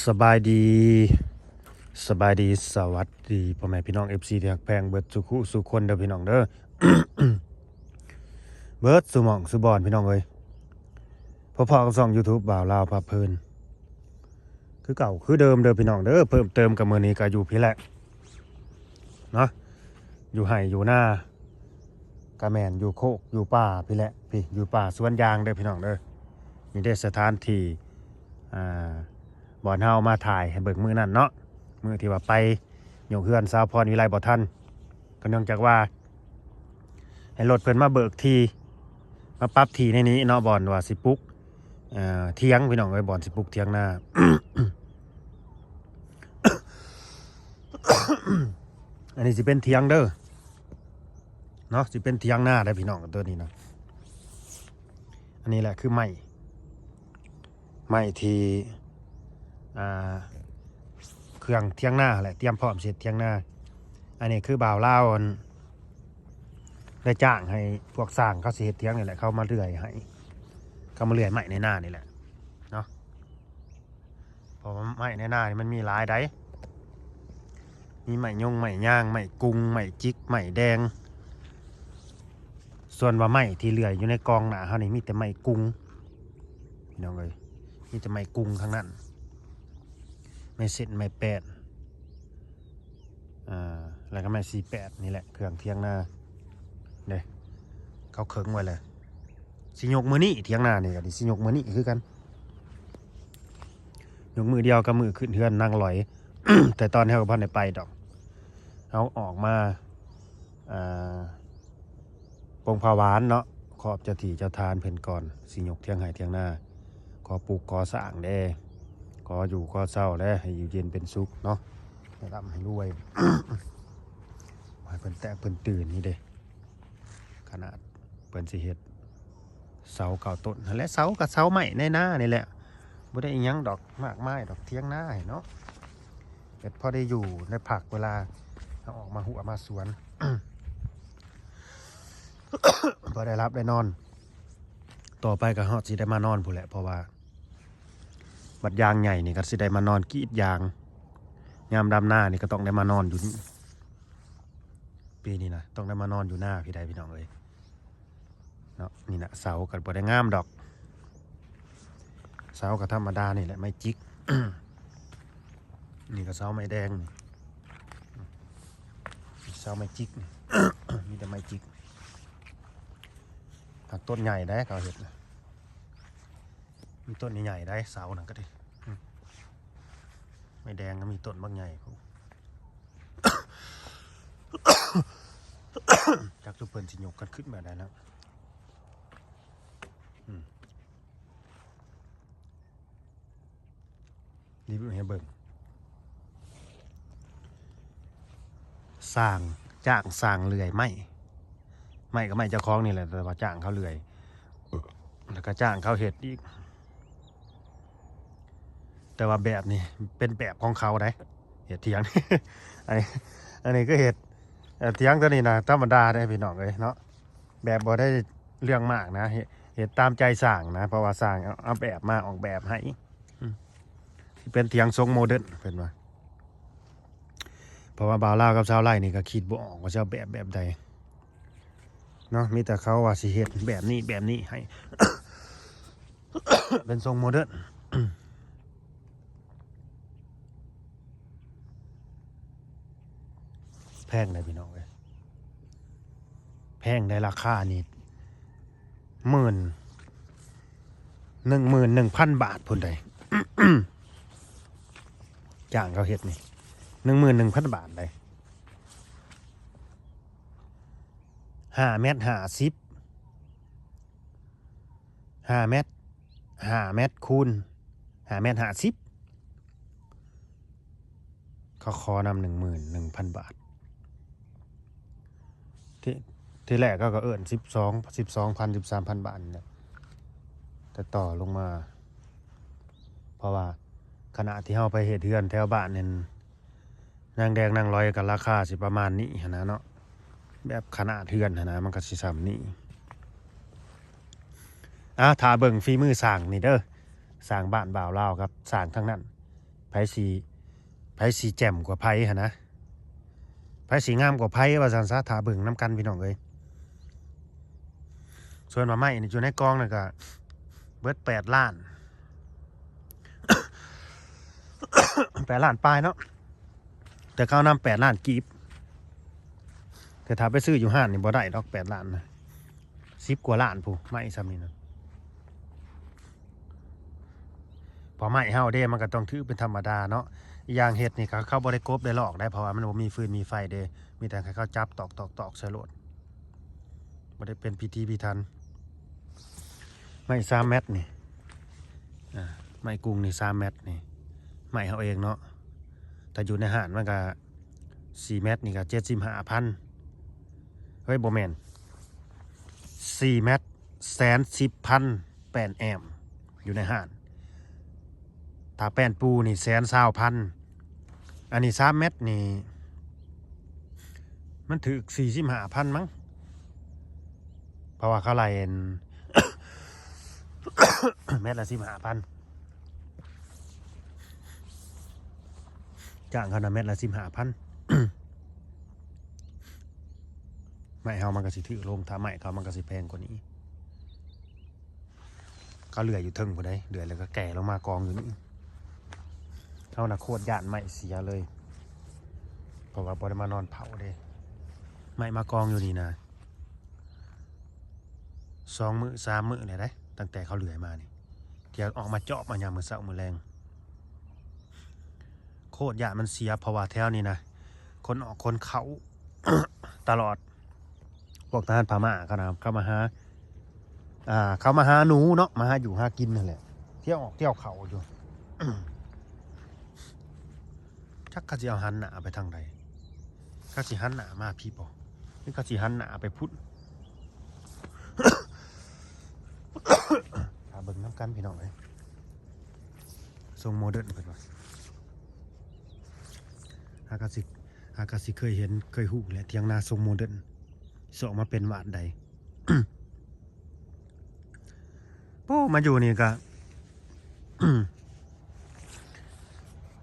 ສະບາຍດີ ສະບາຍດີ ສະຫວັດດີ ພໍ່ແມ່ພີ່ນ້ອງ ເອັຟຊີ ທີ່ຮັກແພງເບິດສູ່ຄູ່ສູ່ຄົນເດີພີ່ນ້ອງເດີ ເບິດສູ່ໝ່ອງສູ່ບ່ອນພີ່ນ້ອງເອີຍ ພໍ້ໆກັບຊ່ອງຢູທູບບ່າວລາວພາເພີນ ຄືເກົ່າຄືເດີມເດີພີ່ນ້ອງເດີ ເພີ່ມເຕີມກັບມື້ນີ້ກໍຢູ່ພີ້ແຫຼະເນາະ ຢູ່ໄຮ່ຢູ່ນາ ກະແມ່ນຢູ່ໂຄກຢູ່ປ່າພີ້ແຫຼະ ພີ້ຢູ່ປ່າສວນຢາງເດີພີ່ນ້ອງເດີ ນີ້ເດ້ສະຖານທີ່ ອ່າ ບ່ອນເຮົາມາຖ່າຍໃຫ້ເບິ່ງມື້ນັ້ນເນາະ ມື້ທີ່ວ່າໄປຍົກເຮືອນສາວພອນວິໄລບໍ່ທັນ ກໍເນື່ອງຈາກວ່າ ໃຫ້ລົດເພິ່ນມາເບີກທີ່ ມາປັບທີ່ໃນນີ້ເນາະ ບ່ອນວ່າຊິປຸກ ເອີ ຖຽງພີ່ນ້ອງເອີຍ ບ່ອນຊິປຸກຖຽງນາ ອັນນີ້ຊິເປັນຖຽງເດີເນາະ ຊິເປັນຖຽງນາໄດ໋ພີ່ນ້ອງ ຕົວນີ້ນະ ອັນນີ້ແຫຼະຄືໄມ້ ໄມ້ທີ່ ອ່າ ເຄື່ອງຖຽງນາແຫຼະ ຕຽມພ້ອມຊິເຮັດຖຽງນາ ອັນນີ້ຄືບ່າວລາວ ອັນ ໄດ້ຈ້າງໃຫ້ພວກຊ່າງເຂົາຊິເຮັດຖຽງນີ້ແຫຼະ ເຂົາມາເລື່ອຍໃຫ້ ເຂົາມາເລື່ອຍໄມ້ໃນນານີ້ແຫຼະເນາະ ເພາະວ່າໄມ້ໃນນານີ້ມັນມີຫຼາຍໃດ໋ ມີໄມ້ຍົງ ໄມ້ຍາງ ໄມ້ກຸງ ໄມ້ຈິກ ໄມ້ແດງ ສ່ວນວ່າໄມ້ທີ່ເລື່ອຍຢູ່ໃນກອງໜ້າເຮົານີ້ມີແຕ່ໄມ້ກຸງ ພີ່ນ້ອງເອີຍ ມີແຕ່ໄມ້ກຸງທັງນັ້ນ ໄມ້ເສັ້ນ ໄມ້ແປ້ນ ອ່າ ແລ້ວກໍໄມ້ສີ່ແປດນີ້ແຫຼະ ເຄື່ອງຖຽງນາເດ້ ເຂົາເຄິ່ງໄວ້ແລ້ວ ຊິຍົກມື້ນີ້ ຖຽງນານີ້ກໍຊິຍົກມື້ນີ້ຄືກັນ ຍົກມື້ດຽວກັບມື້ຂຶ້ນເຮືອນນາງຫຼອຍ ແຕ່ຕອນນີ້ເຮົາກໍບໍ່ທັນໄດ້ໄປດອກ ເຮົາອອກມາ ອ່າ ປົງພາຫວານເນາະ ຂອບເຈົ້າທີ່ເຈົ້າທານເພິ່ນກ່ອນ ຊິຍົກຖຽງໄຮ່ຖຽງນາ ຂໍປູກຂໍສ້າງແດ່ ຂໍຢູ່ຂໍເຊົາແດ່ ໃຫ້ຢູ່ເຢັນເປັນສຸກເນາະ ໃຫ້ລ່ຳໃຫ້ລວຍ ໃຫ້ເພິ່ນແຕກເພິ່ນຕື່ນນີ້ເດ້ ຂະໜາດເພິ່ນຊິເຮັດເສົາເກົ້າຕົ້ນຫັ້ນແຫຼະ ເສົາກໍເສົາໄມ້ໃນນານີ້ແຫຼະ ບໍ່ໄດ້ອີ່ຫຍັງດອກ ມາກມາຍດອກ ຖຽງນາເນາະ ເຮັດພໍໄດ້ຢູ່ໄດ້ພັກເວລາເຮົາອອກມາຮົ້ວມາສວນ ພໍໄດ້ຫຼັບໄດ້ນອນ ຕໍ່ໄປກໍຮອດຊິໄດ້ມານອນພຸ້ນແຫຼະ ເພາະວ່າບັດຢາງໃຫຍ່ນີ້ກໍຊິໄດ້ມານອນກຣີດຢາງ ຍາມດຳນານີ້ກໍຕ້ອງໄດ້ມານອນຢູ່ນີ້ ປີນີ້ນະ ຕ້ອງໄດ້ມານອນຢູ່ນາພີ້ໃດ໋ ພີ່ນ້ອງເອີຍ ເນາະ ນີ້ນະ ເສົາກໍບໍ່ໄດ້ງາມດອກ ເສົາກໍທຳມະດານີ້ແຫຼະ ໄມ້ຈິກ ນີ້ກໍເສົາໄມ້ແດງ ນີ້ເສົາໄມ້ຈິກ ມີແຕ່ໄມ້ຈິກ ຫາກຕົ້ນໃຫຍ່ໄດ໋ ເຂົາເຮັດນະ ມີຕົ້ນໃຫຍ່ໆໄດ໋ ເສົານັ້ນກໍດີ ໄມ້ແດງກໍມີຕົ້ນບັກໃຫຍ່ພຸ້ນ ຈັກຊຸມເພິ່ນຊິຍົກກັນຂຶ້ນແບບໃດນະ ອືມ ຣີວິວໃຫ້ເບິ່ງ ຊ່າງ ຈ້າງຊ່າງເລື່ອຍໄມ້ ໄມ້ກໍໄມ້ເຈົ້າຂອງນີ້ແຫຼະ ແຕ່ວ່າຈ້າງເຂົາເລື່ອຍ ແລ້ວກໍຈ້າງເຂົາເຮັດອີກ ແຕ່ວ່າແບບນີ້ເປັນແບບຂອງເຂົາໃດ໋ ເຮັດຖຽງ ອັນນີ້ ອັນນີ້ຄືເຮັດ ເອີ ຖຽງຕົວນີ້ນະ ທຳມະດາເດ້ພີ່ນ້ອງເອີຍເນາະ ແບບບໍ່ໄດ້ເລື່ອງມາກນະ ເຮັດ ເຮັດຕາມໃຈຊ່າງນະ ເພາະວ່າຊ່າງເອົາ ເອົາແບບມາອອກແບບໃຫ້ ອືມ ຊິເປັນຖຽງຊົງໂມເດີນເພິ່ນວ່າ ເພາະວ່າບ່າວລາວກັບສາວໄລນີ້ກໍຄິດບໍ່ອອກວ່າຊິເອົາແບບແບບໃດເນາະ ມີແຕ່ເຂົາວ່າຊິເຮັດແບບນີ້ແບບນີ້ໃຫ້ ເປັນຊົງໂມເດີນ ແພງໃດ໋ພີ່ນ້ອງເອີຍ ແພງໃດ໋ ລາຄານີ້ໝື່ນ ໜຶ່ງໝື່ນໜຶ່ງພັນບາດພຸ້ນໃດ໋ ຈ້າງເຂົາເຮັດນີ້ ໜຶ່ງໝື່ນໜຶ່ງພັນບາດໃດ໋ ຫ້າແມັດຫ້າສິບ ຫ້າແມັດ ຫ້າແມັດຄູນຫ້າແມັດຫ້າສິບ ເຂົາຂໍນຳໜຶ່ງໝື່ນໜຶ່ງພັນບາດ ທີ ທີແລກເຂົາກໍເອີ້ນສິບສອງ ສິບສອງພັນ ສິບສາມພັນບາດນີ້ແຫຼະ ແຕ່ຕໍ່ລົງມາ ເພາະວ່າຂະນະທີ່ເຮົາໄປເຮັດເຮືອນແຖວບ້ານນັ້ນ ນາງແດງນາງລອຍກໍລາຄາຊິປະມານນີ້ຫັ້ນນະເນາະ ແບບຂະໜາດເຮືອນຫັ້ນນະ ມັນກໍຊິສ່ຳນີ້ ອາ ຖ້າເບິ່ງຝີມືຊ່າງນີ້ເດີ ຊ່າງບ້ານບ່າວລາວກັບຊ່າງທາງນັ້ນ ผสิ ไผสิแจ่มกว่าไผหั้นนะ ไผสิงามกว่าไผว่าซั่นซะ ถ้าเบิ่งนำกันพี่น้องเอ้ย ส่วนว่าไม้นี่อยู่ในกองนั่นก็เบิดแปดล้าน แปดล้านปลายเนาะ แต่เขานำแปดล้านกีบ แต่ถ้าไปซื้ออยู่ห้านนี่บ่ได้ดอกแปดล้านนะ สิบกว่าล้านพุ้น ไม้ส่ำนี้นะ เพราะไม้เฮาเด้ มันก็ต้องถือเป็นธรรมดาเนาะ อีกอย่างเฮ็ดนี่เขา เขาบ่ได้กบได้ลอกได้ เพราะว่ามันบ่มีฟืนมีไฟเด้ มีแต่ให้เขาจับตอกๆๆใส่โลด บ่ได้เป็นพิธีพิถัน ไม้สามแมตรนี่ อ่า ไม้กุงนี่สามแมตรนี่ ไม้เฮาเองเนาะ ถ้าอยู่ในห้านมันก็สี่แมตรนี่ก็เจ็ดสิบห้าพัน เฮ้ย บ่แม่น สี่แมตร แสนสิบพัน แป้นแอม อยู่ในห้าน ถ้าแป้นปูนี่ แสนซาวพัน อันนี้สามแมตรนี่ มันถืกสี่สิบห้าพันมั้ง เพราะว่าเขาไล่อัน แมตรละสิบห้าพัน จ้างเขานะแมตรละสิบห้าพัน ไม้เฮามันก็สิถืกลง ถ้าไม้เขามันก็สิแพงกว่านี้ เขาเลื่อยอยู่เทิงพุ้นใด๋ เลื่อยแล้วก็แก่ลงมากองอยู่นี่ เฮานะโคตรย้านไม้เสียเลย เพราะว่าบ่ได้มานอนเผาเด้ ไม้มากองอยู่นี่นะ สองมื้อสามมื้อแล้วเด้ ตั้งแต่เขาเลื่อยมานี่ เที่ยวออกมาจอบมายามมื้อเช้ามื้อแลง โคตรย้านมันเสีย เพราะว่าแถวนี้นะ คนออกคนเข้า ตลอด พวกทหารพม่าเขานะ เขามาหา อ่า เขามาหาหนูเนาะ มาหาอยู่หากินนั่นแหละ เที่ยวออกเที่ยวเข้าอยู่ จักเขาสิเอาหันหน้าไปทางใด เขาสิหันหน้ามาพี้บ่ หรือเขาสิหันหน้าไปพุ้น ถ้าเบิ่งนำกันพี่น้องเอ้ย ทรงโมเดิร์นเพิ่นว่า หากะสิ หากะสิเคยเห็น เคยฮู้แหละ เถียงนาทรงโมเดิร์น สิออกมาเป็นวาดใด โอ้ มาอยู่นี่ก็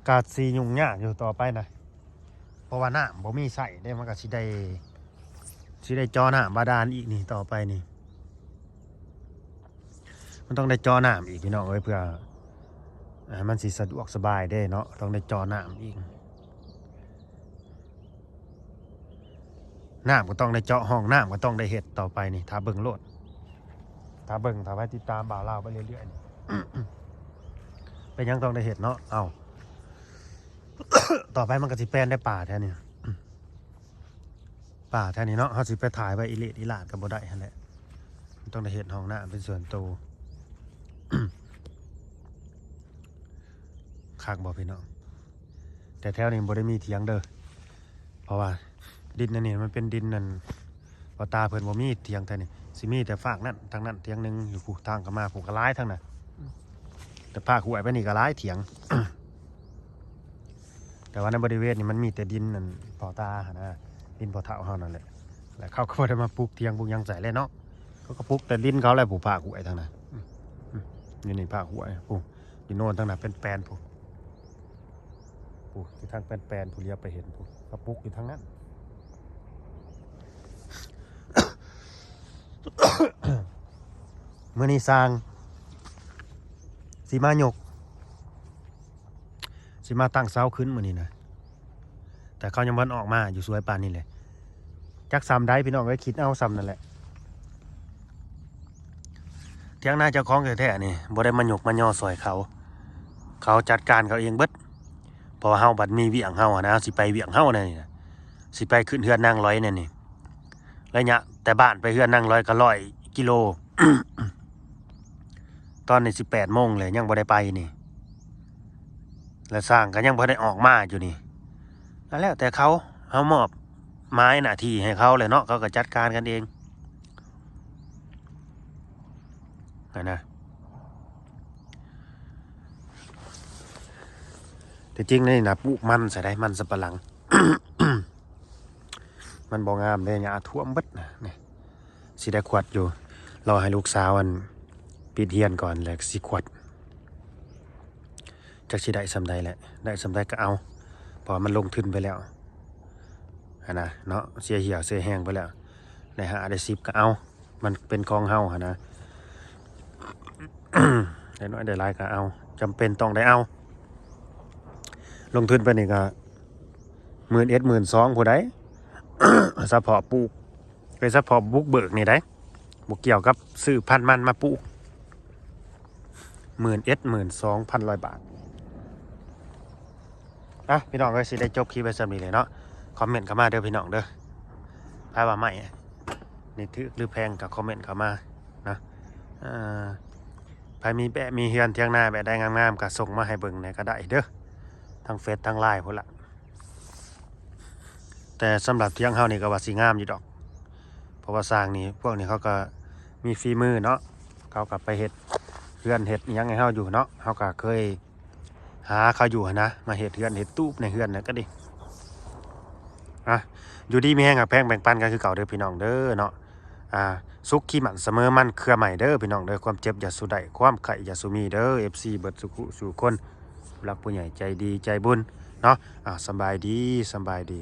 ก็สิยุ่งยากอยู่ต่อไปนะ เพราะว่าน้ำบ่มีใช้เด้ มันก็สิได้ สิได้เจาะน้ำบาดาลอีกนี่ ต่อไปนี่ มันต้องได้เจาะน้ำอีกพี่น้องเอ้ย เพื่อ อ่า มันสิสะดวกสบายเด้เนาะ ต้องได้เจาะน้ำอีก น้ำก็ต้องได้เจาะ ห้องน้ำก็ต้องได้เฮ็ดต่อไปนี่ ถ้าเบิ่งโลด ถ้าเบิ่ง ถ้าไปติดตามบ่าวลาวไปเรื่อยๆนี่ เป็นหยังต้องได้เฮ็ดเนาะ เอ้า ต่อไปมันก็สิแปลนได้ป่าแถวนี้ ป่าแถวนี้เนาะ เฮาสิไปถ่ายไว้อีเลดอีลาดก็บ่ได้หั่นแหละ มันต้องได้เฮ็ดห้องน้ำเป็นส่วนตัว คักบ่พี่น้อง แต่แถวนี้บ่ได้มีเถียงเด้อ เพราะว่าดินอันนี้มันเป็นดินนั่น พ่อตาเพิ่นบ่มีเถียงแถวนี้ สิมีแต่ฟากนั่น ทางนั้นเถียงหนึ่ง อยู่พุ้น ทางเข้ามาพุ้นก็หลายทางนั้น แต่ภาคห้วยไปนี่ก็หลายเถียง แต่ว่าในบริเวณนี้มันมีแต่ดินนั่นพ่อตาหั่นนะ ดินพ่อเฒ่าเฮานั่นแหละ แล้วเขาก็บ่ได้มาปลูกเถียงปลูกหยังใส่เลยเนาะ เขาก็ปลูกแต่ดินเขาแหละ พุ้นภาคห้วยทางนั้น อืม อืม อยู่นี่ภาคห้วยพุ้น อยู่โน่นทางนั้นเป็นแปลนพุ้น พุ้น อยู่ทางแปลนๆ พุ้น เลี้ยวไปเห็นพุ้น เขาปลูกอยู่ทางนั้น มื้อนี้ช่างสิมายก สิมาตั้งเสาขึ้นมื้อนี้นะ แต่เขายังบ่ทันออกมา อยู่สวยปานนี้แหละ จักส่ำใด๋พี่น้องเอ้ย คิดเอาส่ำนั่นแหละ เถียงนาเจ้าของแท้ๆ นี่ บ่ได้มายกมายอซอยเขา เขาจัดการเขาเองเบิด เพราะว่าเฮาบัดมีเวียกเฮาหั้นนะ สิไปเวียกเฮาแนวนี้นะ สิไปขึ้นเฮือนนางลอยแนวนี้ ระยะแต่บ้านไปเฮือนนางลอยก็ร้อยกิโล ตอนนี้สิบแปดโมงแล้ว ยังบ่ได้ไปนี่ และช่างก็ยังบ่ได้ออกมาอยู่นี่ ก็แล้วแต่เขา เฮามอบหมายหน้าที่ให้เขาแหละเนาะ เขาก็จัดการกันเอง หั้นนะ แต่จริงนี่นะ ปลูกมันใส่ได้ มันสำปะหลัง มันบ่งามเด้ หญ้าท่วมเบิดนะ นี่ สิได้ขวัดอยู่ รอให้ลูกสาวอันปิดเรียนก่อน แล้วสิขวัด ຈັກຊິໄດ້ສ່ຳໃດແຫຼະ ໄດ້ສ່ຳໃດກໍເອົາ ເພາະວ່າມັນລົງທຶນໄປແລ້ວຫັ້ນນະເນາະ ເສຍເຫື່ອເສຍແຮງໄປແລ້ວ ໄດ້ຫ້າໄດ້ສິບກໍເອົາ ມັນເປັນຂອງເຮົາຫັ້ນນະ ໄດ້ໜ້ອຍໄດ້ຫຼາຍກໍເອົາ ຈຳເປັນຕ້ອງໄດ້ເອົາ ລົງທຶນໄປນີ້ກໍໝື່ນເອັດ ໝື່ນສອງ ຜູ້ໃດ ສະເພາະປູກ ໂດຍສະເພາະບຸກເບີກນີ້ໄດ໋ ບໍ່ກ່ຽວກັບຊື້ພັນມັນມາປູກ ໝື່ນເອັດ ໝື່ນສອງພັນຮ້ອຍບາດ. ອ່ະ ພີ່ນ້ອງເອີຍ ຊິໄດ້ຈົບຄລິບໄວ້ສ່ຳນີ້ແຫຼະເນາະ ຄອມເມັນເຂົ້າມາເດີພີ່ນ້ອງເດີ ໃຜວ່າໄມ້ນີ້ຖືກຫຼືແພງກໍຄອມເມັນເຂົ້າມາເນາະ ເອີ ໃຜມີແບບ ມີເຮືອນຖຽງນາແບບໃດງາມໆ ກໍສົ່ງມາໃຫ້ເບິ່ງແດ່ກໍໄດ້ເດີ ທາງເຟສທາງລາຍພຸ້ນລະ. ແຕ່ສຳລັບຖຽງເຮົານີ້ກໍວ່າຊິງາມຢູ່ດອກ ເພາະວ່າຊ່າງນີ້ ພວກນີ້ເຂົາກໍມີຝີມືເນາະ ເຂົາກໍໄປເຮັດເຮືອນເຮັດອີ່ຫຍັງໃຫ້ເຮົາຢູ່ເນາະ ເຮົາກໍເຄີຍຫາເຂົາຢູ່ຫັ້ນນະ ມາເຮັດເຮືອນເຮັດຕູບໃນເຮືອນນັ້ນກໍດີ. ອ່ະ ຢູ່ດີມີແຮງ ຮັກແພງແບ່ງປັນກັນຄືເກົ່າເດີພີ່ນ້ອງເດີເນາະ ອ່າ ສຸກຄີໝັ້ນສະເໝີມັນເຄືອໄມ້ເດີພີ່ນ້ອງເດີ ຄວາມເຈັບຢ່າສູ່ໄດ້ ຄວາມໄຂ້ຢ່າສູ່ມີເດີ ເອັຟຊີ ເບິດສູ່ຜູ້ສູ່ຄົນ ຜູ້ຫຼັກຜູ້ໃຫຍ່ໃຈດີໃຈບຸນເນາະ ອ່າ ສຳບາຍດີ ສຳບາຍດີ.